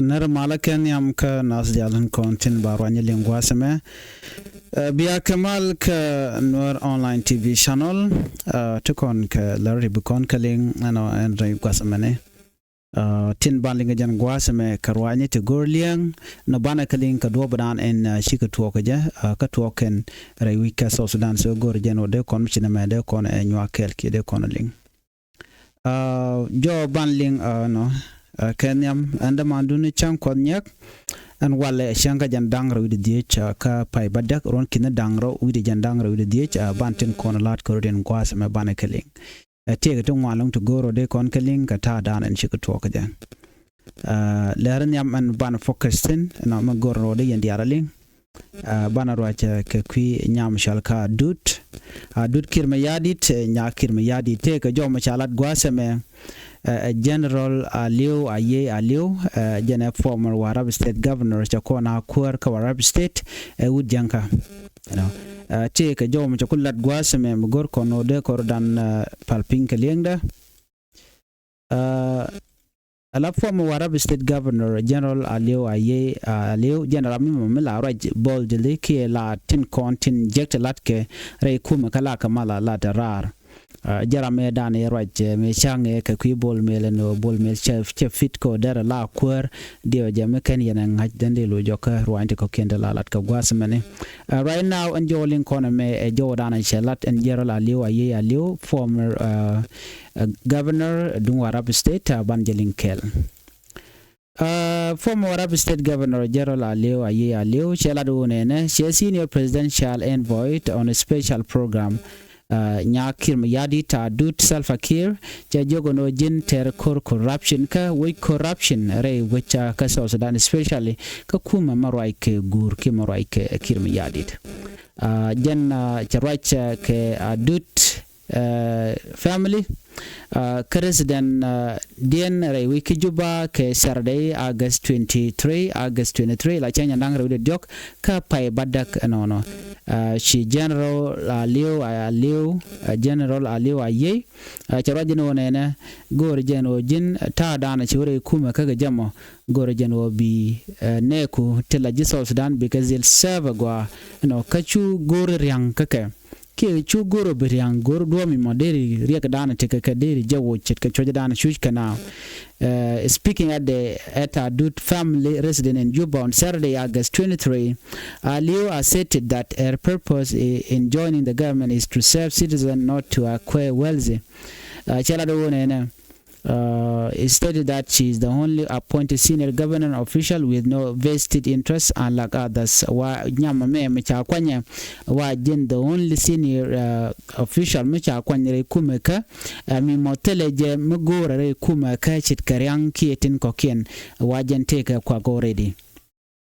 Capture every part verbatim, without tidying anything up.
Nɛr malä kɛ nhiam kä nath diaal tin kɔn tin ba ruany liŋ gua̱a̱th ɛmɛ. Ɛ, bia kɛ mal kä Nuer Online T V channel. Ɛ, ti kɔn kɛ lär ri bi kɔn kɛ liŋ ɛnɔ ɛn rɛy gua̱a̱th ɛmɛni. Ɛ, tin ban liŋ kɛ jɛn gua̱a̱th ɛmɛ kɛ ruany ti go̱r liɛŋ nɔ banɛ kɛ liŋ kɛ duɔ̱ɔ̱p dan ɛn, ɛ, cikɛ tuɔɔk kɛ jɛ, ɛ, kä tuɔɔk kɛn rɛy wi̱c kɛ South Sudan. So go̱r jɛn wä dee kɔn mi ci nɛmɛ dee kɔn ɛ nyuak kɛɛl kiɛ dee kɔn liŋ. Ɛ, jɔw ban liŋ, ɛ, nɔ, ɛ, kɛ nhiam ɛn dämandun cäŋ kuɔth nyɛk. Ɛn walɛ cäŋ kä jɛn da̱ŋ rɛw wi̱cdɛ dhiec, ɛ, kä pay bädäk ruɔ̱n ki̱n da̱ŋ rɛw wi̱cdɛ jɛn da̱ŋ rɛw wi̱cdɛ dhiec, ɛ, ban tin kɔn la̱t kɛ rɔ̱diɛn gua̱a̱th ɛmɛ banɛ kɛ liŋ. Ɛ, tëëkɛ ti ŋuan lɔ̱ŋ ti go̱o̱r rɔ dee kɔn kɛ liŋ kɛ ta̱a̱ da̱a̱n ɛn cikɛ tuɔɔk kɛ jɛ. Ɛ, lɛr nhiam ɛn banɛ focus thi̱n ɛnɔ mi go̱o̱r rɔ dee yɛn diaal a liŋ. Ɛ, banɛ ruac, ɛ, kɛ kui̱ nyam cɔal kä Adut. Adut Kiir Mayardit, ɛ, nya Kiir Mayardit tëëkɛ jɔw mi ca lat gua̱a̱th ɛmɛ. Ɛ, ɛ, General Aliu Ayei Aliu, ɛ, jɛn ɛ former Warrap State Governor cɛ kɔn a kuäär kä Warrap State, ɛ, wut Jɛŋkä. Ɛnɔ. Ɛ, tëëkɛ jɔw mi cɛ ku lat gua̱a̱th ɛmɛ mi go̱r kɔn ɔ dee kɔr dan, ɛ, pal piny kɛ liɛŋdɛ. Ɛ, ala former Warrap State Governor General Aliu Ayei, ɛ, Aliu, General mi mɔ mi la ruac boldly kiɛ la tin kɔn tin jek ti lat kɛ rɛy kumɛ kä la kɛ mal a la te raar. Ɛ, jɛ ram mëë dan ɛ ruac, ɛ, mëë ca̱ŋ ɛ kɛ kui̱ Bol Mel ɛn ɣöö Bol Mel cɛ, cɛ fit kɛ ɣöö derɛ la kuäär diɛ ɔ jɛ mi kɛn yɛn ɛ ŋa̱c dhän dee lo̱c jɔkä ruany ti kɔ̱kiɛn ti la lat kɛ gua̱a̱th mɛni. Ɛ, right now ɛn jɔw liŋ kɔn ɛmɛ ɛ jɔw dan ɛ cɛ lat ɛn General Aliu Ayei Aliu, former, ɛ, ɛ, governor duŋ Warrap State, ɛ, ban jɛ liŋ kɛɛl. Ɛ, former Warrap State Governor General Aliu Ayei Aliu cɛ lat wun ɛnɛ cɛ senior presidential envoy on a special program. Ɛ, nya Kiir Mayardit Adut Salva Kiir cɛ jiök ɛn ɣöö ji̱n tɛr ko̱r corruption kä wec corruption rɛy wec, ɛ, kä South Sudan, especially kä kumɛ ma ruac kɛ guur kiɛ ma ruac kɛ Kiir Mayardit. Ɛ, jɛn, ɛ, cɛ ruac, ɛ, kɛ Adut, ɛ, family, ɛ, kä resident, ɛ, diɛn rɛy wec kä Juba kɛ Saturday, August twenty-three, August twenty-three la cäŋ da̱ŋ rɛw wi̱cdɛ diɔ̱k kä pay bädäk ɛnɔnɔ. Ɛ, ci General Aliu, Aliu, ɛ, General Aliu Ayei, ɛ, cɛ ruac jɛn ɣöö nɛnɛ go̱o̱r jɛn ɣöö ji̱n ta̱a̱ da̱a̱n ci wä rɛy kumɛ kä kɛ jɛ mɔ go̱o̱r jɛn ɣöö bi, ɛ, nɛɛku ti la ji̱ South Sudan bikɛ dhil serve ɛ gɔaa ɛnɔ kä cu go̱o̱r ria̱ŋ kä kɛ. Kiɛ cu go̱r ɔ bi ria̱ŋ go̱r duɔ̱ɔ̱p mi mɔ deri riɛk da̱a̱n ti kɛ kɛ deri jɛ woc ce̱tkɛ cuɔ̱c da̱a̱n cuc kɛ naaw. Ɛ, speaking at the, at Adut family resident in Juba on Saturday, August twenty-three, Aliu asserted that her purpose i-, in joining the government is to serve citizen, not to acquire wealthy. Ɛ, cɛ lat wun ɛnɛ. Uh, he stated that she is the only appointed senior government official with no vested interest, unlike others. Wa nyam mɛ mi ca kuanyɛ, wa jɛn the only senior, uh, official mi ca kuany rɛy kumɛ kä, uh, mi mɔ thilɛ jɛ mi go̱o̱rɛ rɛy kumɛ kä ce̱tkɛ ria̱ŋ kiɛ tin kɔ̱kiɛn. Wa jɛn tëëkɛ kuak already.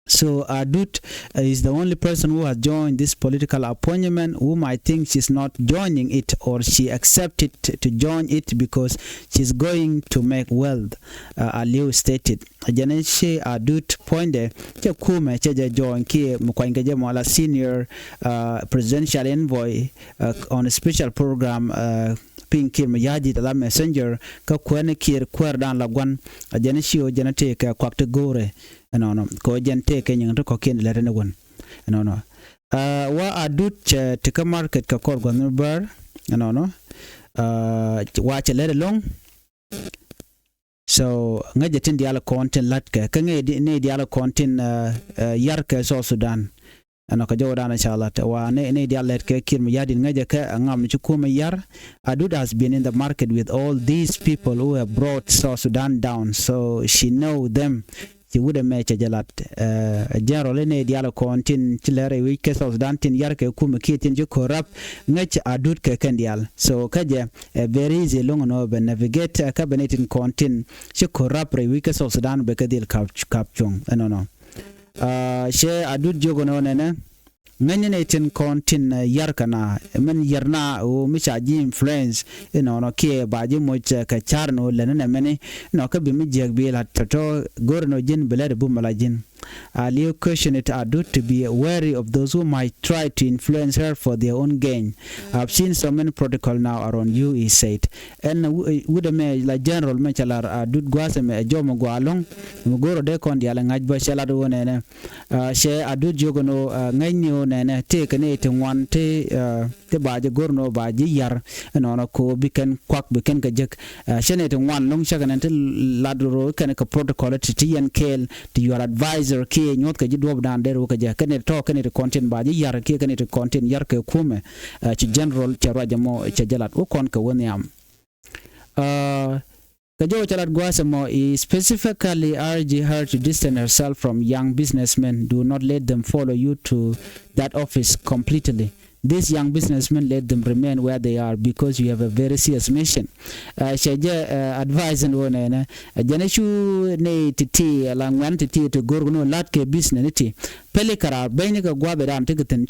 So Adut, uh, is the only person who has joined this political appointment whom I think she's not joining it or she accepted to join it because she's going to make wealth, uh, Aliu stated. Jɛn ci Adut puɔ̱nydɛ cɛ kumɛ cɛ jɛ join kiɛ mi kuany kɛ jɛ mɔ la senior, uh, presidential envoy, uh, on a special program, uh, piny Kiir Mayardit ala messenger kä kuɛn Kiir kuäär dan la gua̱n. Jɛn ci ɣöö jɛn tëëkɛ kuak ti go̱o̱rɛ. Ɛnɔnɔ kɛ ɣöö jɛn tëëkɛ nyiŋ ti kɔ̱kiɛn lɛt ɛn ɛ wän. Ɛnɔnɔ. Aa, wa Adut cɛ ti kä market kɛ kɔr gua̱th mi bär. Ɛnɔnɔ. Aa, wa cɛ lɛt ɛlɔ̱ŋ. So ŋäcɛ tin diaal kɔn tin la̱tkɛ kä ŋäcɛ ni diaal kɔn tin, aa, aa, yarkɛ South Sudan. Ɛnɔ kɛ jɔwdan ca lat wa ni, ni diaal lɛt kɛ Kiir Mayardit ŋäcɛ kɛ ŋam ci kumɛ yar. Adut has been in the market with all these people who have brought South Sudan down, so she know them. Ci wut ɛmɛ cɛ jɛ lat, ɛ, general ni diaal kɔn tin ci lɛr i̱ wi̱c kɛ South Sudan tin yar kɛ kumɛ kiɛ tin ci corrupt, ŋäc Adut kɛ kɛn diaal. So kä jɛ, ɛ, very easy loŋ nɔ bɛ navigate, ɛ, kä bɛ ni tin kɔn tin ci corrupt rɛy wi̱c kɛ South Sudan bɛ kɛ dhil kap, kap cuɔ̱ŋ ɛnɔnɔ. Aa, cɛ Adut jiök ɛnɔ nɛnɛ. Ŋäcni ni tin kɔn tin, ɛ, yar kɛ na, min yar na ɣöö mi ca ji̱ influence inɔnɔ kiɛ ba ji̱ moc, ɛ, kɛ car ni ɣöö lɛn ni nɛ mini nɔ kä bi mi jiäk bi la tɔ̱tɔ̱ go̱r ni ɣöö ji̱n bi lɛt bum ala ji̱n. Aliu cautioned Adut to be wary of those who might try to influence her for their own gain. "I've seen so many protocol now around you," he said. Ɛn wut ɛmɛ la general mɛ cɛ lar Adut gua̱a̱th ɛmɛ ɛ jɔmɛ gua̱a̱ lɔ̱ŋ. Mɛ go̱r ɔ dee kɔn diaal ɛ ŋa̱c bä cɛ lat wä nɛnɛ. Cɛ Adut jiök ɛn ɣöö ŋäcni ɣöö nɛnɛ tëëkɛ nɛy ti ŋuan ti ti ba ji̱ go̱r nɔ ba ji̱ yar. Ɛnɔnɔ ko bi kɛn kuak bi kɛn kɛ jek. Cɛ nɛy ti ŋuan lɔ̱ŋ cakɛ nɛn ti lat rɔ kɛn kɛ protocol ti ti yɛn kɛɛl ti your advisor kiɛ nyuɔth kɛ ji̱ duɔ̱ɔ̱pdan der wä kɛ jɛ kɛn nɛy ti tɔ̱ kɛn nɛy ti kɔn tin ba ji̱ yar kiɛ kɛn nɛy ti kɔn tin yar kɛ kumɛ. Ci general cɛ ruac ɛmɔ cɛ jɛ lat wä kɔn kɛ wä nhiam. Kɛ jɔw cɛ lat gua̱a̱th ɛmɔ, he specifically urge her to distance herself from young businessmen. Do not let them follow you to that office completely. These young businessmen, let them remain where they are because you have a very serious mission. Cɛ jɛ advice ni wä nɛnɛ jɛn cu ni titi la ŋuɛn titi ti go̱r ni wä lat kɛ business ni ti. Pɛli kɛ raar beny ni kɛ gua̱a̱th ɛ dan ti kɛ thi̱n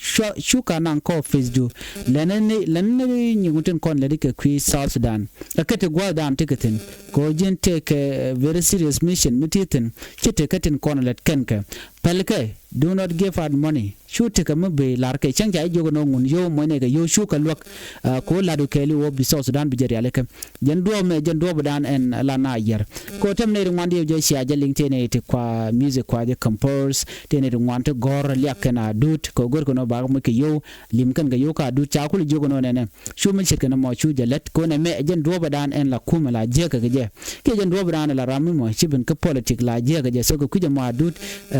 cu ka naŋ kɔ office du. Lɛn ni lɛn ni nyiŋ tin kɔn lɛ di kɛ kui̱ South Sudan. Ɛ kɛ ti gua̱a̱th dan ti kɛ thi̱n kɛ ɣöö ji̱n tëëkɛ very serious mission mi ti thi̱n. Ci tëëkɛ tin kɔn lɛt kɛn kɛ pɛlkɛ. Do not give out money. Cu tëëkɛ mi bëë lar kɛ cäŋ ca ji̱ jiök ɛn ɣöö ŋun yio̱w muɔ̱cnɛ kɛ yio̱w cu kɛ luäk. Kɛ ɣöö la̱t ɣöö kɛɛliw ɣöö bi South Sudan bi jɛ rialikä. Jɛn duɔ̱ɔ̱p mɛ jɛn duɔ̱ɔ̱p dan ɛn la na yiɛr. Kɛ ɣöö tɛm nɛy ti ŋuan diɛw jɛ cia jɛ liŋ tëë nɛy ti kua music kua jɛ compose tëë nɛy ti ŋuan ti gɔ̱r liak kɛn Adut kɛ ɣöö go̱r kɛn ɣöö bakɛ moc kɛ yio̱w. Lim kɛn kɛ yio̱w ka Adut ca kul jiök ɛn ɣöö nɛnɛ. Cu mi ce̱tkɛ ni mɔ cu jɛ lät kɛ ɣöö nɛ mɛ ɛ jɛn duɔ̱ɔ̱pɛ dan ɛn la kumɛ la jiäkä kɛ jɛ. Kiɛ jɛn duɔ̱ɔ̱pɛ dan la ram mi mɔ ci ben kä politic la jiäkä jɛ so kɛ kui̱c ɛmɔ Adut.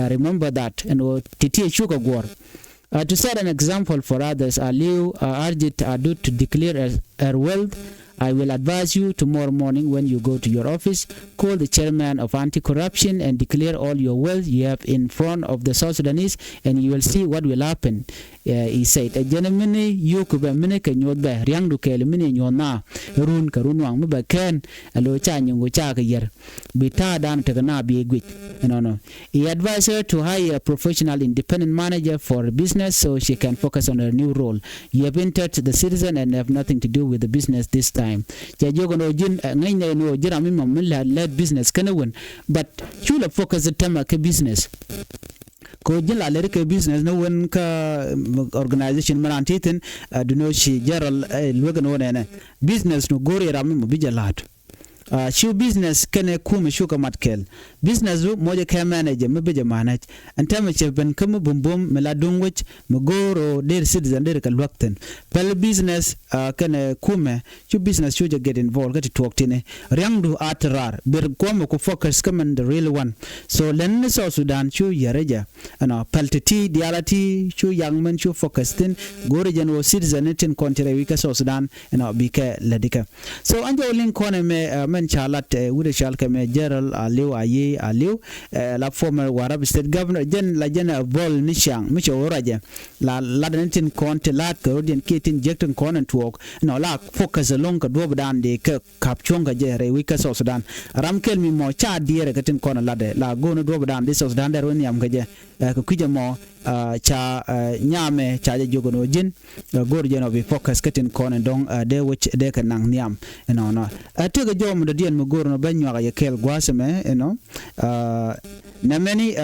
Remember that ɛn ɣöö ti ti ɛ cukɛ guɔ̱r. To set an example for others, Aliu urged Adut to declare her wealth. I will advise you tomorrow morning when you go to your office. Call the chairman of anti-corruption and declare all your wealth you have in front of the South Sudanese, and you will see what will happen. He said, ɛ jɛn mini yuk bɛ mini kɛ nyuɔth bɛ riaŋdu kɛɛl mini nyuɔth na run kɛ run waŋ mi bɛ kɛn ɛ lo ca nyiŋ gu ca kɛ yɛr. Bi ta̱a̱ dan tekɛ na bi guic. Ɛnɔnɔ. He advised her to hire a professional independent manager for business so she can focus on her new role. You have entered the citizen and have nothing to do with the business this time. Cɛ jiök ɛn ɣöö ji̱n ŋäcnɛ ɛn ɣöö ji̱ ram mi mɔ mi lät business kɛn ɛ wän. But cu lɛ focus tämɛ kɛ business. Kɛ ɣöö ji̱n la lät kɛ business ni wän kä organization mi raan ti thi̱n. Duno ci general luek ɛn ɣöö nɛnɛ business ni go̱o̱r yɛ ram mi mɔ bi jɛ la̱a̱t. Cu business kɛnɛ kumɛ cukɛ mat kɛl. Business du mocɛ kɛ manager mi bi jɛ manage. Ɛn tɛmɛ cɛ ben kä mi bumbum mi la duŋ wec mi go̱o̱r ɣöö der citizen der kɛ luäk thi̱n. Pɛl business kɛnɛ kumɛ cu business cu jɛ get involved kä ti tuɔɔk tini. Riaŋdu a ti raar ber kuɔmɛ ku focus kä mɛn the real one. So lɛn ni South Sudan cu yɛrɛ jɛ. Ɛnɔ pɛl ti ti diaal a ti cu yaŋ mɛn cu focus thi̱n. Go̱o̱rɛ jɛn ɣöö citizen ni tin kɔn ti rɛy wi̱c kä South Sudan. Ɛnɔ bikɛ lätdikɛ. So an jɔw liŋ kɔn ɛmɛ mɛn ca lat wut ɛ cal kɛ mɛ General Aliu Ayi Aliu. La former Warrap State Governor jɛn la jɛn ɛ bɔl ni ciaŋ mi cɛ wä ruacɛ. La lat ni tin kɔn ti la̱a̱t kɛ rot yɛn kiɛ tin jiäk tin kɔn ɛn tuɔɔk. Ɛnɔ la focus ɛlɔ̱ŋ kɛ duɔ̱ɔ̱pdan di kɛ ka̱p cuɔ̱ŋ kɛ jɛ rɛy wi̱c kä South Sudan. Ram kɛl mi mɔ ca diɛɛrɛ kɛ tin kɔn ɛ latdɛ la go̱o̱n duɔ̱ɔ̱pdan di South Sudan dɛr wä nhiam kɛ jɛ. Kɛ kui̱c ɛmɔ ca nyamɛ ca jɛ jiök ɛn ɣöö ji̱n go̱o̱r jɛn ɔ bi focus kä tin kɔn in dɔ̱ŋ dee wec dee kɛ naŋ nhiam. Ɛnɔnɔ ɛ tëëkɛ jɔw mi dɔ̱diɛn mi go̱o̱r ɛn ɔ ben nyuak a yɛ kɛɛl gua̱a̱th ɛmɛ ɛnɔ. Nɛmɛni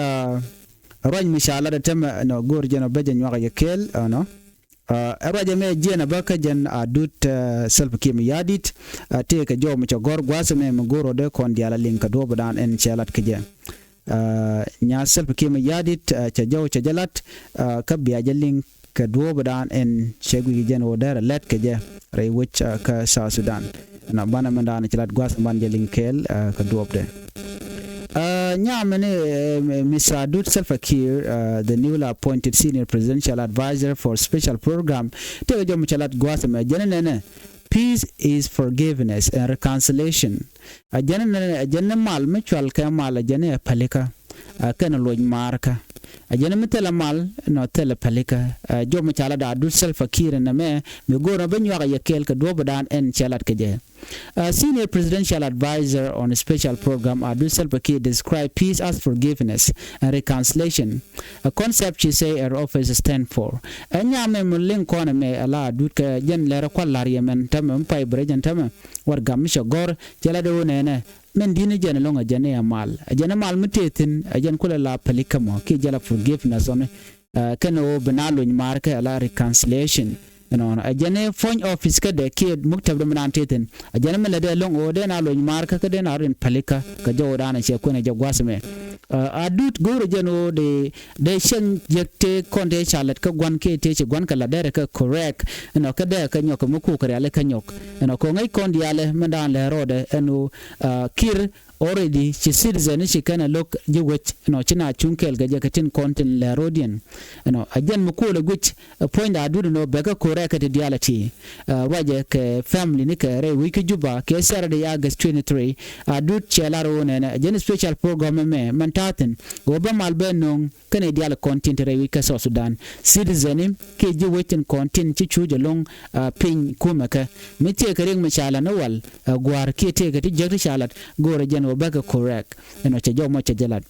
ruac mi ca lat ɛ tɛmɛ ɛnɔ go̱o̱r jɛn ɔ ben jɛ nyuak a yɛ kɛɛl ɛnɔ. Ɛ ruac ɛmɛ jiɛn ɛ bä kä jɛn Adut Salva Kiir Mayardit. Tëëkɛ jɔw mi cɛ gɔ̱r gua̱a̱th ɛmɛ mi go̱o̱r ɔ dee kɔn diaal a liŋ kɛ duɔ̱ɔ̱pdan ɛn cɛ lat kɛ jɛ. Nya Salva Kiir Mayardit cɛ jɔw cɛ jɛ lat kä bia jɛ liŋ kɛ duɔ̱ɔ̱pdan ɛn cɛ guic jɛn ɣöö dɛrɛ lɛt kɛ jɛ rɛy wec kä South Sudan. Na banɛ mɛn daanɛ ci lat gua̱th ban jɛ liŋ kɛɛl kɛ duɔ̱ɔ̱pdɛ. Nya mɛni Mister Adut Salva Kiir, the newly appointed senior presidential advisor for special program, tëëkɛ jɔw mi cɛ lat gua̱th ɛmɛ jɛn nɛnɛ. Peace is forgiveness and reconciliation. A jɛn ni mal mi cual kɛ mal a jɛn ni ɛ pälikä. A kɛn loc maarkä. A jɛn mi thilɛ mal nɔ thilɛ pälikä. Jɔm mi ca lat Adut Salva Kiir nɛ mɛ mi go̱o̱r nɔ bi nyuak a yɛ kɛɛl kɛ duɔ̱ɔ̱pdan ɛn cɛ lat kɛ jɛ. Senior Presidential Advisor on Special Program Adut Salva Kiir describe peace as forgiveness and reconciliation, a concept she say her office stand for. Ɛ nyamɛ mi liŋ kɔn ɛmɛ ɛ la Adut kɛ jɛn lɛr kual la̱r yɛ mɛn tämɛ mi pay bɛ rɛ jɛn tämɛ. Warɛgak mi cɛ gɔ̱r cɛ la dee wä nɛnɛ. Min di̱t ni jɛn ɛlɔ̱ŋ ɛ jɛn i̱ ɛ mal. Ɛ jɛn i̱ mal mi tëë thi̱n ɛ jɛn kulɛ la pälikä mɔ kiɛ jɛ la forgiveness ɔni. Kɛn ɣöö bi na lony maarkä ɛ la reconciliation. Ɛnɔnɔ ɛ jɛn i̱ puɔ̱ny office kädɛ kiɛ muktäbdɛ mi naan tëë thi̱n. Ɛ jɛn i̱ mi lätdɛ ɛlɔ̱ŋ ɣöö dee na lony maarkä kä dee na rɔ in pälikä kɛ jɔwdan ɛ cɛ kuɛn ɛ jɛ gua̱th ɛmɛ. Ɛ Adut go̱o̱rɛ jɛn ɣöö dee dee cieŋ jiäk tëë kɔn tëë ca lät kä gua̱n kiɛ tëë ci gua̱n kɛ la̱t derɛ kɛ correct. Ɛnɔ kä dee kɛ nyɔk kɛ mi kuk kɛ riali kä nyɔk. Ɛnɔ kɛ ŋäc kɔn diaalɛ mɛn daan lɛ rɔɔdɛ ɛn ɣöö Kiir already ci citizen ni ci kɛn ɛ lo̱k ji̱ wec. Ɛnɔ ci na cuŋ kɛɛl kɛ jɛ kɛ tin kɔn tin lɛ rɔɔdiɛn. Ɛnɔ a jɛn mi kuɔl ɛ guic ɛ puɔ̱nydɛ Adut ɛn ɣöö bɛ kɛ correct kɛ ti diaalɛ ti ruacɛ kɛ family ni kɛ rɛy wi̱c kä Juba kɛ Saturday August twenty-three. Adut cɛ lar ɣöö nɛnɛ ɛ jɛn special program ɛmɛ mɛn ta̱a̱ thi̱n ɣöö bä mal bɛ nöŋ kɛnɛ diaal kɔn tin te rɛy wi̱c kä South Sudan. Citizen ni kiɛ ji̱ wec tin kɔn tin ci cuuc ɛlɔ̱ŋ piny kumɛ kɛ mi tëëkɛ riɛk mi ca la̱t ni wal ɛ gua̱a̱r kiɛ tëëkɛ ti jiäk ti ca la̱t. Go̱o̱rɛ jɛn ɣöö bäkɛ correct. Ɛnɔ cɛ jɔw mɔ cɛ jɛ lat.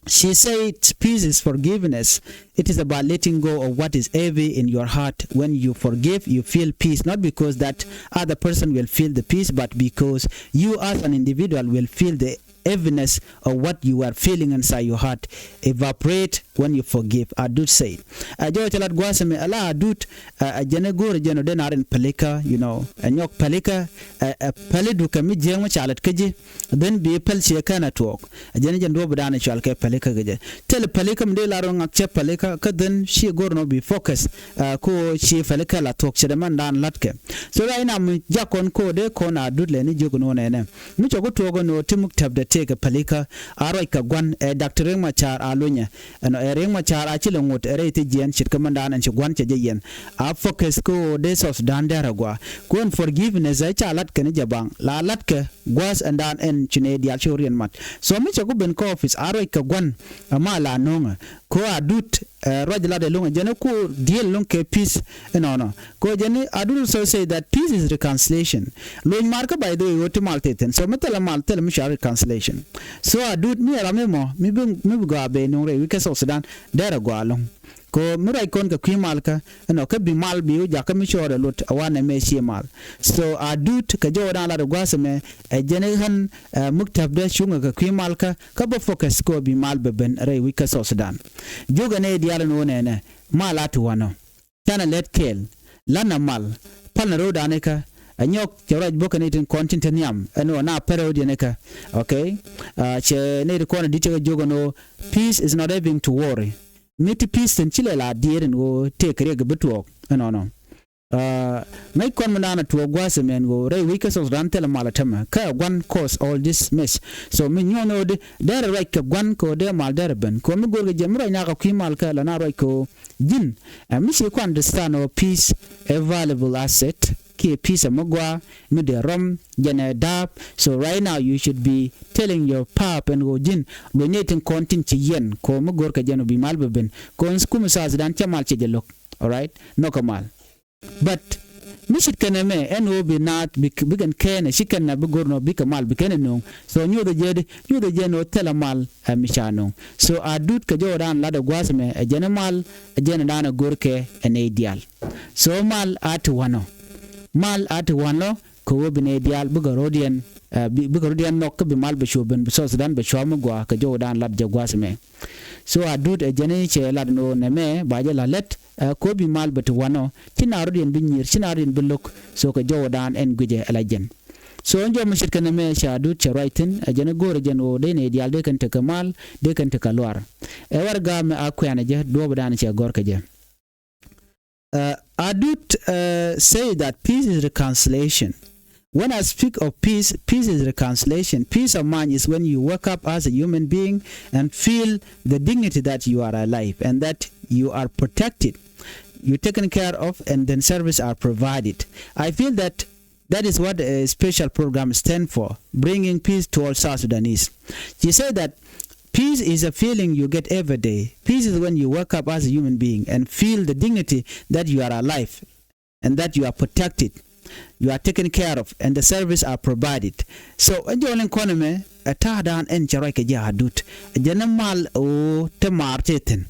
She said, peace is forgiveness. It is about letting go of what is heavy in your heart. When you forgive, you feel peace, not because that other person will feel the peace, but because you as an individual will feel the heaviness of what you are feeling inside your heart evaporate when you forgive. Adut said. Ɛ jɔw cɛ lat gua̱a̱th ɛmɛ ɛ la Adut ɛ jɛn ɛ go̱o̱rɛ jɛn ɔ dee na rɔ in pälikä, you know, ɛ nyɔk pälikä ɛ päli dukɛ mi jiäk mi ca lät kä ji̱. Then bi päl ciɛ kɛn a tuɔɔk. Ɛ jɛn ɛ jɛn duɔ̱ɔ̱p dan ɛ cual kɛ pälikä kɛ jɛ. Thil pälikä mi dee la rɔ ŋak cɛ pälikä kä then ci go̱r nɔ bi focus. Ɛ ko ci pälikä la tuɔɔk cɛ dɛ man dan la̱tkɛ. So right now mi jakɔn ko dee kɔn Adut lɛ ni jiök nɔ nɛnɛ. Mi cɛ ku tuɔɔk nɔ ti muk tɛpdɛ tëëkɛ pälikä a ruac kɛ gua̱n ɛ Doctor Riek Machar a lunyɛ. Ɛnɔ ɛ Riek Machar a ci lɛ ŋot ɛ rɛy ti jiɛn ce̱tkɛ man dan ɛn ci gua̱n cɛ jɛ yɛn. A focus ko dee South Sudan dɛr a gua. Kuɛn forgiveness ɛ ca la̱tkɛ ni jɛ baŋ la la̱tkɛ gua̱a̱th ɛn daan ɛn ci nɛ diaal ci wä riɛn mat. So mi cɛ ku ben kä office a ruac kɛ gua̱n ɛma la no̱o̱ŋɛ. Ko Adut ɛ ruac lat ɛlɔ̱ŋ ɛ jɛn ɛ ku diëël ɛlɔ̱ŋ kɛ peace. Ɛnɔnɔ ko jɛn ni Adut also say that peace is reconciliation. Lony maarkä by the way ɣöö ti mal tëë thi̱n. So mi thilɛ mal thilɛ mi cɔal reconciliation. So Adut mi ɛ ram mi mɔ mi bi mi bi gɔaa ben nuŋ rɛy wi̱c kä South Sudan dɛr ɛ gɔaa ɛlɔ̱ŋ. Ko mi ruac kɔn kɛ kui̱ malkä ɛnɔ kä bi mal bi wä jakä mi cɔɔdɛ luɔt ɛ wanɛ mɛ cie mal. So Adut kɛ jɔwdan lat ɛ gua̱a̱th ɛmɛ ɛ jɛn ɛ ɣän ɛ muk tɛpdɛ cuŋɛ kɛ kui̱ malkä kä bä focus ko bi mal bɛ ben rɛy wi̱c kä South Sudan. Jiökɛ nɛ diaal ɛn ɣöö nɛnɛ mal a ti wanɔ. Canɛ lät kɛɛl lanɛ mal pal ni ro̱o̱dan ikä. Ɛ nyɔk cɛ ruac bokɛ ni tin kɔn tin te nhiam ɛn ɣöö na pɛr ro̱o̱diɛn ikä. Okay. Cɛ ni ti kɔn ɛ di̱t cɛ kɛ jiök ɛn ɣöö peace is not having to worry. Mi ti peace thi̱n ci lɛ la diɛɛr ɛn ɣöö tëëkɛ riɛk bi tuɔɔk ɛnɔnɔ. Ŋäc kɔn mi naan a tuɔɔk gua̱a̱th ɛmɛn ɣöö rɛy wi̱c kä South Sudan thilɛ mal a tämɛ kä ɛ gua̱n cause all this mess. So mi nyuɔ̱n ɣöö di dɛrɛ ruac kɛ gua̱n kɛ ɣöö dee mal dɛrɛ ben kɛ ɣöö mi go̱o̱rkɛ jɛ mi ruac nakä kui̱ mal kä la na ruac kɛ ɣöö ji̱n ɛ mi ci kuan understand ɣöö peace ɛ valuable asset kiɛ peace ɛ mi gɔaa mi dee rɔm jɛn ɛ da̱a̱p. So right now you should be telling your pap ɛn ɣöö ji̱n luɔ̱c ni tin kɔn tin ci yɛn kɛ ɣöö mi go̱o̱rkɛ jɛn ɣöö bi mal bɛ ben kɛ ɣöö kum South Sudan cɛ mal cɛ jɛ lo̱k. Alright, nhɔkɛ mal. But mi ce̱tkɛ nɛmɛ ɛn ɣöö bi naath bikɛn kɛɛnɛ ci kɛn na bi go̱r nɔ bikɛ mal bikɛn ɛ nööŋ. So nyuuthɛ jɛ di nyuuthɛ jɛ nɔ thilɛ mal ɛ mi ca nööŋ. So Adut kɛ jɔwdan lat ɛ gua̱a̱th ɛmɛ ɛ jɛn ɛ mal ɛ jɛn ɛ dan ɛ go̱rkɛ ɛ nɛy diaal. So mal a ti wanɔ. Mal a ti wanɔ kɛ ɣöö bi nɛy diaal bikɛ ro̱diɛn bikɛ ro̱diɛn nhɔk kä bi mal bɛ cuɔ ben bi South Sudan bɛ cuam mi gɔaa kɛ jɔwdan lat jɛ gua̱a̱th ɛmɛ. So Adut ɛ jɛn i̱ cɛ lat ni ɣöö nɛmɛ ba jɛ la lät ɛ ko̱ bi mal bɛ ti wanɔ ci na rɔ̱diɛn bi nyier ci na rɔ̱diɛn bi lo̱k. So kɛ jɔwdan ɛn guicɛ ɛ la jɛn. So ɛn jɔw mi ce̱tkɛ nɛmɛ cɛ Adut cɛ ruac thi̱n ɛ jɛn i̱ go̱o̱rɛ jɛn ɣöö dee nɛy diaal dee kɛn tekɛ mal dee kɛn tekɛ luaar. Ɛ warɛga mɛ a kuɛ̈nɛ jɛ duɔ̱ɔ̱pdan cɛ gɔ̱rkɛ jɛ. Adut say that peace is reconciliation. When I speak of peace, peace is reconciliation. Peace of mind is when you wake up as a human being and feel the dignity that you are alive and that you are protected, you're taken care of, and then services are provided. I feel that that is what a special program stands for, bringing peace to all South Sudanese. She said that peace is a feeling you get every day. Peace is when you wake up as a human being and feel the dignity that you are alive and that you are protected, you are taken care of, and the services are provided. So ɛn jɔɔl in kɔn ɛmɛ ɛ ta̱a̱dan ɛn cɛ ruac kɛ jɛ Adut. Jɛn ɛ mal ɣöö te maar tëë thi̱n.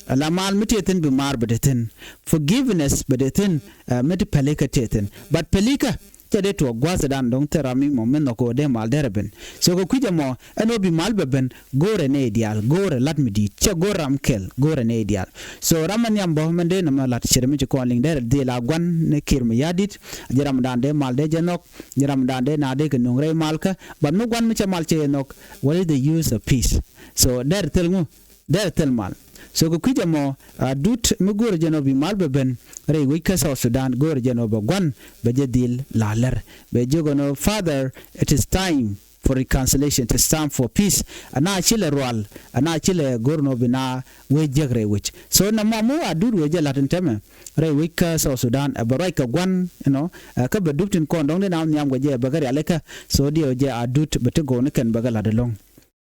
Ala mal mi tëë thi̱n bi maar bɛ te thi̱n. Forgiveness bɛ te thi̱n. Mi ti pälikä tëë thi̱n. But pälikä Cɛ dee tuɔɔk gua̱a̱th ëëdan dɔ̱ŋ thil ram mi mɔ mi nhɔk ɣöö dee mal derɛ ben. So kɛ kui̱c ɛmɔ ɛn ɣöö bi mal bɛ ben, go̱o̱rɛ nɛy diaal, go̱o̱rɛ la̱t mi di̱i̱t, /cɛ go̱o̱r ram kɛl, go̱o̱rɛ nɛy diaal. So ram mi nhiam bä min dee nɔmɔ la̱t ce̱t mi ci kɔn liŋ derɛ dhil a gua̱n ni Kiir Mayardit. Jɛn ramdan dee mal dee jɛ nhɔk, jɛn ramdan dee na dee kɛ nöŋ rɛy malkä. But mi gua̱n mi cɛ mal cɛ jɛ nhɔk, what is the use of peace? So derɛ thil ŋu? Derɛ thil mal. So kɛ kui̱c ɛmɔ, Adut, mi go̱o̱rɛ jɛn ɣöö bi mal bɛ ben rɛy wec kä South Sudan, go̱o̱rɛ jɛn ɣöö bɛ gua̱n bɛ jɛ dhil la lɛr. Bɛ jiök ɛn ɣöö, Father, it is time for reconciliation, it is time for peace. Ɛn a ci lɛ rual, ɛn a ci lɛ go̱r ɛn ɣöö bi na wec jiäk rɛy wec. So nɔmɔ mi Adut wëë jɛ la̱t ɛn täämɛ rɛy wec kä South Sudan, ɛ bɛ ruac kɛ gua̱n, you know, ɛ kä bɛ dup tin kɔn dɔ̱ŋ dee na nhiam kɛ jɛ bɛ kɛ rialikä. So diɛw jɛ Adut bɛ ti gɔw ni kɛn bɛ kɛ la̱t ɛlɔ̱ŋ.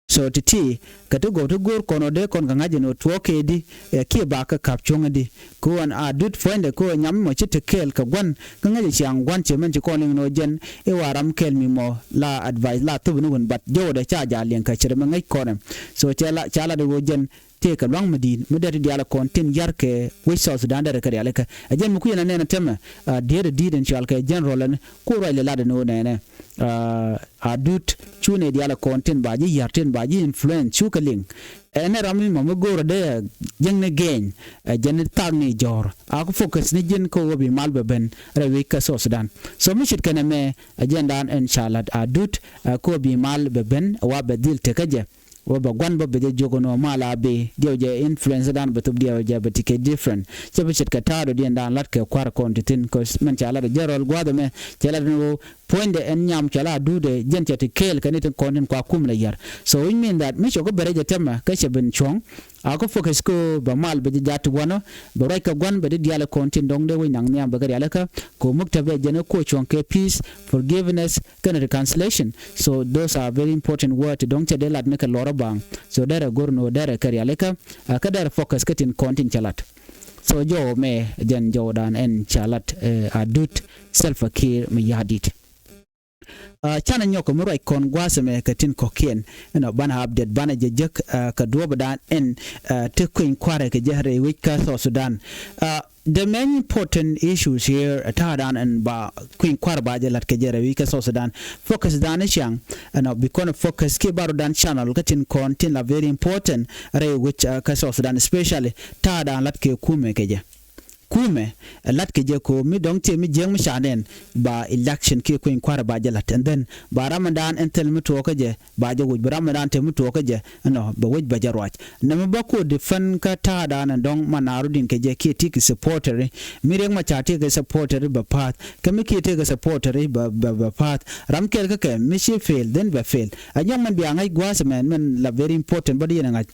So ti̱ti̱ kɛ ti gɔw ti go̱o̱r kɔn ɣöö dee kɔn kɛ ŋa̱c ɛn ɣöö tuɔɔk kɛ di, ɛ kiɛ ba kɛ ka̱p cuɔ̱ŋ di. Kɛ ɣöö ɛn Adut puɔ̱nydɛ kɛ ɣöö nyam mɔ ci te kɛɛl kɛ gua̱n, kä ŋäcɛ ciaŋ gua̱n cɛ min ci kɔn liŋ ɛn ɣöö jɛn i̱ wa ram kɛɛl mi mɔ la advice la thop ni wun, but jɔwdɛ ca jaal liɛŋ kɛ ce̱t mi ŋäc kɔn ɛm. So cɛ la, ca lat ɣöö jɛn tëëkɛ lua̱ŋ mi di̱i̱t mi dee ti diaal kɔn tin yar kɛ wec South Sudan derɛ kɛ rialikä. Ɛ jɛn mi kui̱ ɛn a nɛn a tɛmɛ, a, diet a di̱i̱t ɛn cɔal kɛ general ɛn ku ruac lɛ lat ɛn ɣöö nɛnɛ, a, Adut, cu nɛy diaal kɔn tin ba ji̱ yar, tin ba ji̱ influence, cu kɛ liŋ. Ɛn ɛ ram mi mɔ mi go̱o̱rä dee jiäkni gɛɛny, ɛ jɛn thakni jɔ̱ɔ̱r, a ku focus ni ji̱n kä ɣöö bi mal bɛ ben rɛy wec kä South Sudan. So mi ce̱tkɛ nɛmɛ, ɛ jɛndan ɛn ca lat Adut, ɛ kä ɣöö bi mal bɛ ben, ɛ wa bɛ dhil tekä jɛ. Wä bɛ gua̱n bä bɛ jɛ jiök ɛn ɣöö mal a bi diɛw jɛ influence dan bɛ thop diɛw jɛ bɛ ti kɛ different. Cɛ bi ce̱tkɛ ta̱a̱dɔdiɛn dan la̱t kɛ kua̱r kɔn ti thi̱n, 'cause min ca lat ɛ jɛ rɔl gua̱a̱th ɛmɛ cɛ lat ɛn ɣöö puɔ̱nydɛ ɛn nyam cɔal Adut ɛ jɛn cɛ ti kɛɛl kɛ ni tin kɔn tin kua kum lɛ yar. So which mean that mi cɔk kä bɛ rɛc ɛ tɛmɛ kä cɛ ben cuɔ̱ŋ, a kä focus kä bɛ mal bɛ jɛ jat ti wanɔ, bɛ ruac kɛ gua̱n bɛ di diaal kɔn tin dɔ̱ŋ dee wec naŋ nhiam bɛ kɛ rialikä, kɛ ɣöö muk tɛpɛ jɛn ɛ kuɔ cuɔ̱ŋ kɛ peace, forgiveness, kɛnɛ reconciliation. So those are very important word ti dɔ̱ŋ cɛ dee lat ni kɛ lɔrä baŋ. So derɛ go̱r ni ɣöö derɛ kɛ rialikä, a, kä derɛ focus kä tin kɔn tin cɛ lat. So jɔw mɛ jɛn jɔwdan ɛn ca lat, ɛ, Adut Salva Kiir Mayardit. A, canɛ nyɔk mi ruac kɔn gua̱a̱th ɛmɛ kɛ tin kɔ̱kiɛn, you know, banɛ update banɛ jɛ jek, a, kɛ duɔ̱ɔ̱pdan ɛn, a, ti kui̱ny kua̱rɛ kɛ jɛ rɛy wec kä South Sudan. A, the main important issues here, a, ta̱a̱dan ɛn ba kui̱ny kua̱r ba jɛ la̱t kɛ jɛ rɛy wec kä South Sudan. Focus dan i̱ ciaŋ, you know, bi kɔn focus kiɛ barudan channel kä tin kɔn tin la very important rɛy wec, a, kä South Sudan, especially ta̱a̱dan la̱t kɛ kumɛ kɛ jɛ. Kumɛ, ɛ, la̱t kɛ jɛ ko̱o̱m mi dɔ̱ŋ tëë mi jiäk mi ca nɛn ba election kiɛ kui̱ny kua̱r ba jɛ la̱t. And then ba ramdan ɛn thil mi tuɔɔkä jɛ ba jɛ woc, bi ramdan te mi tuɔɔkä jɛ, ɛnɔ, bɛ woc bɛ jɛ ruac. Nɛmɛ bä ko̱o̱t defend kä ta̱a̱dan ɛn dɔ̱ŋ ma naarudin kɛ jɛ kiɛ ti kɛ supporteri. Mi Riek Machar ti kɛ supporteri bɛ pa̱a̱th. Kä mi kiɛ ti kɛ supporteri bɛ, bɛ, bɛ pa̱a̱th. Ram kɛl kä kɛ mi ci fail, then bɛ fail. Ɛ nyɔk mɛn bia ŋa̱c gua̱a̱th mɛn, mɛn la very important, but yɛn ɛ ŋa̱c.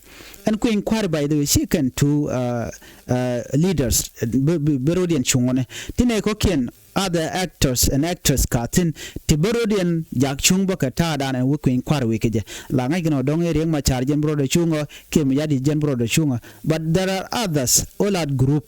Ɛn kui̱ny kua̱r, by the way, ci kɛn two, uh, uh, leaders, bi, bi, bi rɔ̱diɛn cuŋ ɣɔni. Ti nɛy kɔ̱kiɛn, other actors and actress ka thi̱n ti bi rɔ̱diɛn jak cuŋ bä kɛ ta̱a̱dan ɛn wä kui̱ny kua̱r wec kɛ jɛ. La ŋa̱c kɛn ɔ dɔ̱ŋ i̱ Riek Machar jɛn bi rɔ̱dɛ cuŋ ɔ, kiɛ Mayardit jɛn bi rɔ̱dɛ cuŋ ɔ. But there are others, all out group.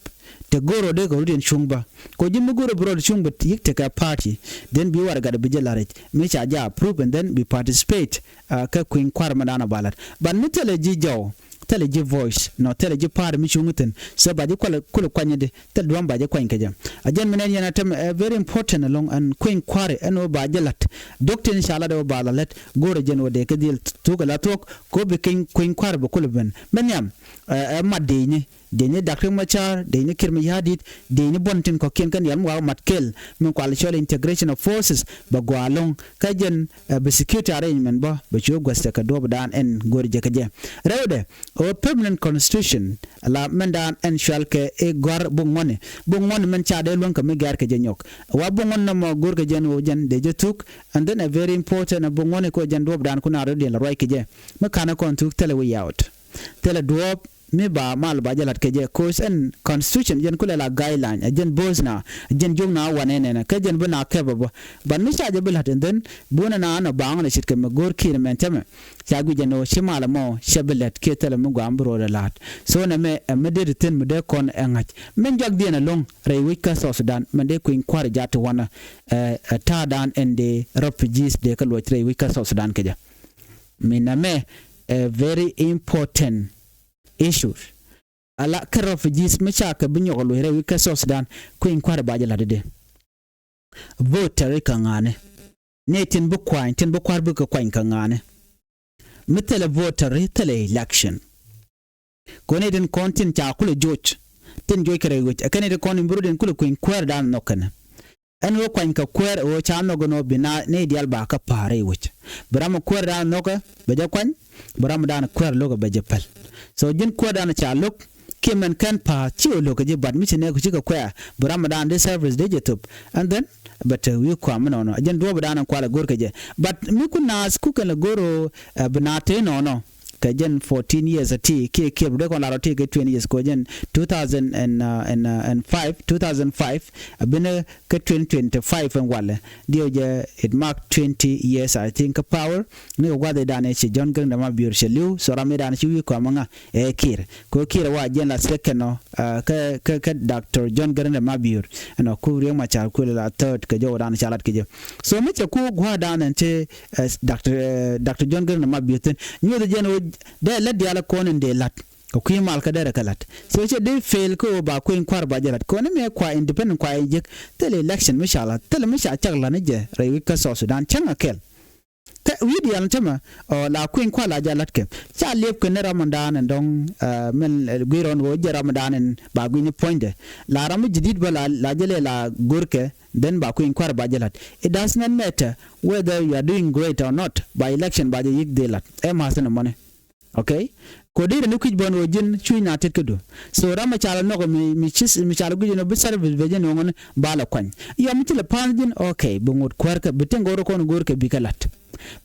Te go̱r ɔ dee kɛ rɔ̱diɛn cuŋ bä. Kɔ ji̱ mi go̱r ɔ bi rɔ̱dɛ cuŋ bä yi̱k tekɛ party. Then bi warɛgak bi jɛ la̱r i̱c. Mi ca jɛ approve and then bi participate, uh, kä kui̱ny kua̱r mi dan ɔ ba la̱t. But mi thilɛ ji̱ jɔw, thilɛ ji̱ voice, nɔ, thilɛ ji̱ party mi cuŋ thi̱n. So ba ji̱ kualɛ, kulɛ kuany di, thil duɔ̱m ba ji̱ kuany kɛ jɛ. A jɛn mi nɛn yɛn a tɛm, eh, very important ɛlɔ̱ŋ ɛn kui̱ny kua̱ri ɛn ɣöö ba ji̱ la̱t. Dok tin ca lat ɣöö ba la lät, go̱rɛ jɛn ɣöö dee kä dhil thuk ɛ la thuɔ̱k, kɛ ɣöö bi kui̱ny, kui̱ny kua̱ri bi kulɛ ben. Mɛ nhiam, eh, eh, mat dee nyi. Dee ni Dak Riek Machar, dee ni Kiir Mayardit, dee ni buɔ̱n tin kɔ̱kiɛn kä nhial mi wak mat kɛl, mi kual cɔl integration of forces, bɛ gɔaa ɛlɔ̱ŋ, kä jɛn, eh, bɛ security arrangement bä, bɛ cu guäth tekɛ duɔ̱ɔ̱pdan ɛn go̱r jɛ kɛ jɛ. Rɛwdɛ, ɣöö permanent constitution, la mɛndan ɛn cual kɛ i̱ gɔ̱a̱r buk ŋuɔ̱ni, buk ŋuɔ̱ni mɛn ca dee luäŋ kɛ mi gɛ̈r kɛ jɛ nyɔk. Wa buk ŋuɔ̱ni nɔmɔ go̱r kɛ jɛn ɣöö jɛn dee jɛ thuk, and then a very important, buk ŋuɔ̱ni kɛ ɣöö jɛn duɔ̱ɔ̱pdan kun a rɔ̱diɛn la ruac kɛ jɛ. Mi ka̱n ɛ kɔn thuk thilɛ way out. Thilɛ duɔ̱ɔ̱p, mi ba mal ba jɛ la̱t kɛ jɛ, 'cause ɛn constitution jɛn kulɛ la guideline, ɛ jɛn bo̱o̱th na, ɛ jɛn jiök na wanɛ nɛnɛ, kä jɛn bi na kɛpɛ bä. But mi ca jɛ bi la̱t, and then bi wänɛ na ɛn ɔ ba ɣän ɛ ce̱tkɛ mi go̱o̱r Kiir mɛn tɛmɛ. Ca guic jɛn ɣöö ci mal ɛmɔ cɛ bi lɛt kiɛ thilɛ mi guam bi ro̱o̱dɛ la̱t. So nɛmɛ ɛ mi dee ti thi̱n mi dee kɔn ɛ ŋa̱c. Min juakdiɛn ɛlɔ̱ŋ rɛy wec kä South Sudan, min dee kui̱ny kua̱r jaat ti wanɛ, ɛ, ɛ ta̱a̱dan ɛn dee refugees dee kä luɔc rɛy wec kä South Sudan kɛ jɛ. Mi nɛmɛ ɛ very important issues. Ala kä refugees mi ca kɛ bi nyɔk luɔc rɛy wec kä South Sudan, kui̱ny kua̱r ba jɛ la̱t dee. Voter i̱ kä ŋa̱ni. Nɛy tin bi kuany, tin bi kua̱r bikɛ kuany kä ŋa̱ni. Mi thilɛ voter i̱ thilɛ election. Kɛ ɣöö nɛy tin kɔn tin ca kulɛ joc, tin joc kɛ rɛy wec, ɛ kɛn nɛy tin kɔn in bi rut in kulɛ kui̱ny kuäärdan nhɔk kɛnɛ. Ɛn ɣöö kuany kɛ kuäär ɣöö ca nhɔk ɛn ɣöö bi naath nɛy diaal ba kä pa̱a̱r rɛy wec. Bi ram ɛ kuäärdan nhɔkɛ bɛ jɛ kuany, bi ramdan kuäär lo̱kɛ bɛ jɛ päl. So ji̱n kuäärdan ca lo̱k, kiɛ mɛn kɛn pa̱a̱r ci ɣä lo̱k kɛ ji̱, but mi ci nɛɛku cikɛ kuɛ̈ɛ̈, bi ramdan di service dee jɛ thöp. And then bɛ te wi̱i̱ kuam mi nɔnɔ. Ɛ jɛn duɔ̱ɔ̱pdan in kualɛ go̱r kɛ jɛ. But mi ku naath ku kɛn lɛ go̱r ɣöö, ɛ, bi naath te nɔnɔ. Kɛ jɛn fourteen years a ti kiɛ kiɛ bi dee kɔn lar ɔ ti kɛ twenty years kɛ jɛn two thousand and, uh, and, uh, and five, two thousand five, a binɛ kɛ twenty twenty-five in walɛ. Diɛ jɛ it mark twenty years, I think, kä power. Ni kɛ gua̱th i̱ dan i̱ ci John Garang de Mabior cɛ li̱w, so ram i̱ dan ci wi̱i̱ kɔam ŋa ɛ Kiir. Kɛ Kiir wa jɛn la second ɔ, uh, kä, kä, kä Doctor John Garang de Mabior. Ɛnɔ ku Riek Machar kuël la third kɛ jɔw dan ca lat kɛ jɛ. So mi cɛ ku gua̱a̱th dan ɛn ci, uh, Doctor, uh, Doctor John Garang de Mabior thin. Nyuɔth jɛn wä dee lät diaal kɔn in dee lat. Kɛ kui̱ mal kä derɛ kɛ la̱t. So cɛ dee fail kä ɣöö ba kui̱ny kua̱r ba jɛ la̱t. Kɔn ni mëë kua independent kua in jek, thilɛ election mi ca la̱t, thilɛ mi ca cak la̱t ni jɛ rɛy wi̱c kä South Sudan cäŋ a kɛl. Kä wi̱i̱ diaal ni tämɛ, ɔ, la kui̱ny kua̱r la jɛ la̱t kɛ. Ca liɛp kɛ ni ramdan in dɔ̱ŋ, ɛ, min, ɛ, gui̱r ɣɔn ɣöö jɛ ramdan in ba gui̱ny puɔ̱nydɛ. La ram mi jidit bä la, la jɛ lɛ la go̱rkɛ, then ba kui̱ny kua̱r ba jɛ la̱t. It does not matter whether you are doing great or not, ba election ba jɛ yik dhil la̱t. Ɛ ma̱th ni mɔni. Okay? Kɛ ɣöö dee rɛ ni kui̱c bä ɛn ɣöö ji̱n cuc na tet kädu. So ram mi ca lɛ nhɔk mi, mi ci, mi ca lɛ guic ɛn ɣöö bi service bɛ jɛ nööŋ ɛn ba lɛ kuany. Yɔ mi ci lɛ pa̱a̱n ji̱n, okay, bi ŋot kuäärkä, bi tin go̱o̱r kɔn go̱o̱rkɛ bikɛ la̱t.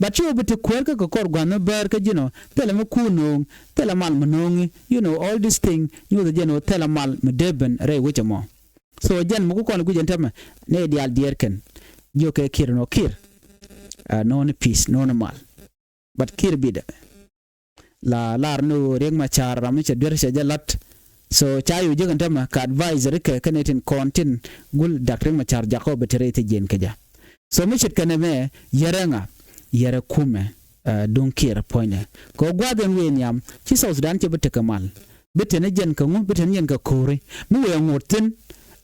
But ci ɣöö bi ti kuäärkä kɛ kɔr gua̱n mi bäär kä ji̱n ɔ, thilɛ mi kuur nööŋ, thilɛ mal mi nööŋi, you know, all this thing, nyuɔth jɛn ɣöö thilɛ mal mi dee ben rɛy wec ɛmɔ. So jɛn mi ku kɔn lɛ guic ɛn tämɛ, nɛy diaal diɛɛr kɛn. Jiök kɛ Kiir ɛn ɣöö Kiir, ah, no̱o̱ŋ ni peace, no̱o̱ŋ ni mal. But Kiir bidɛ la lar ni ɣöö Riek Machar ram mi cɛ duer cɛ jɛ la̱t. So ca yɛ jek ɛn tämɛ kɛ advisory kɛ kɛnɛ tin kɔn tin gul Dak Riek Machar jakɔ bɛ te rɛy thijiɛn kɛ jɛ. So mi ce̱tkɛ nɛmɛ yɛrɛ ŋa, yɛrɛ kumɛ, eh, duŋ Kiir puɔ̱nydɛ. Kɛ ɣöö gua̱a̱th ɛn wëë nhiam ci South Sudan cɛ bi tekɛ mal. Bi te ni jɛn kɛ ŋu, bi te ni jɛn kɛ ko̱ri. Mi wëë ŋot thi̱n,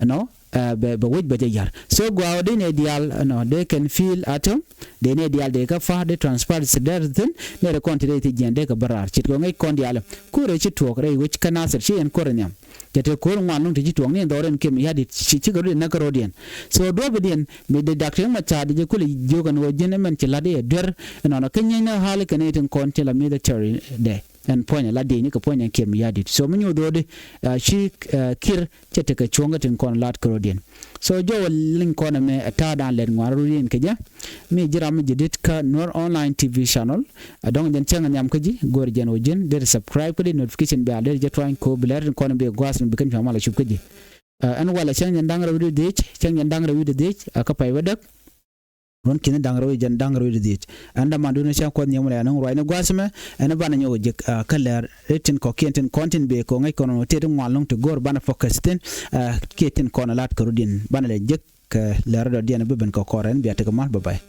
you know, eh, bɛ, bɛ wec bɛ jɛ ya̱r. So gɔaa ɣöö dee nɛy diaal, you know, dee kɛn feel at home, dee nɛy diaal dee kä pa̱a̱r, dee transparency dee thi̱n, nɛy rɛ kɔn ti rɛy thijiɛn dee kɛ bä raar. Ce̱tkɛ ɣöö ŋäc kɔn diaal, ko̱rɛ ci tuɔɔk rɛy wec kä Nasir, ci ɛn ko̱r nhiam. Cɛ te ko̱r ŋuan lɔ̱ŋ ti ci tuɔɔk ni ɛn dhɔr ɛn Kiir Mayardit, ci, cikɛ rut ɛn näk kä ro̱diɛn. So duɔ̱ɔ̱pidiɛn, mi dee Dak Riek Machar di jɛ kulɛ jiök ɛn ɣöö ji̱n ɛmɛn ci la̱t i̱ ɛ duer, ɛnɔnɔ kä nyieeny ni ɣa̱li kɛ nɛy tin kɔn ti la military dɛ. Ɛn puɔ̱ny ɛ la dieyni kɛ puɔ̱ny ɛn Kiir Mayardit. So mi nyuuth ɣöö di, ah, ci, ah, Kiir cɛ tekɛ cuɔ̱ŋ kä tin kɔn la̱t kä ro̱diɛn. So jɔwä liŋ kɔn ɛmɛ ɛ ta̱a̱dan lɛt ŋuan ro̱diɛn kɛ jɛ. Mi ji̱ ram mi jɛ dit kä Nuer Online T V channel. Ɛ dɔ̱ŋ jɛn cäŋ ɛ nhiam kä ji̱, go̱o̱r jɛn ɣöö ji̱n deri subscribe kä di notification bell deri jɛ tuany kɛ ɣöö bi lɛr tin kɔn bi gua̱a̱th ni bi kɛn cua̱ mal ɛ cup kä ji̱. Ah, ɛn walɛ cäŋ jɛn da̱ŋ rɛw wi̱cdɛ dhieec, cäŋ jɛn da̱ŋ rɛw wi̱cdɛ dhieec, ah, kä pay wä däk. Ruɔ̱n ki̱n da̱ŋ rɛw wi̱c jɛn da̱ŋ rɛw wi̱cdɛ dhieec. Ɛn dämandu ni cäŋ kuɔth nhiam wälɛ ɛn ŋuɔ̱c ruacni gua̱a̱th ɛmɛ, ɛn banɛ nyɔk jek, ah, kä lɛr ri tin kɔ̱kiɛn tin kɔn tin bëë kɛ ŋäc kɔn ɔ tëë ti ŋuan lɔ̱ŋ ti go̱o̱r banɛ focus thi̱n, ah, kiɛ tin kɔn ɛ la̱t kä ro̱diɛn banɛ lɛ jek kɛ lɛr rɔ diɛn bi ben kɛ kɔr ɛn bia tekɛ mal, bye bye.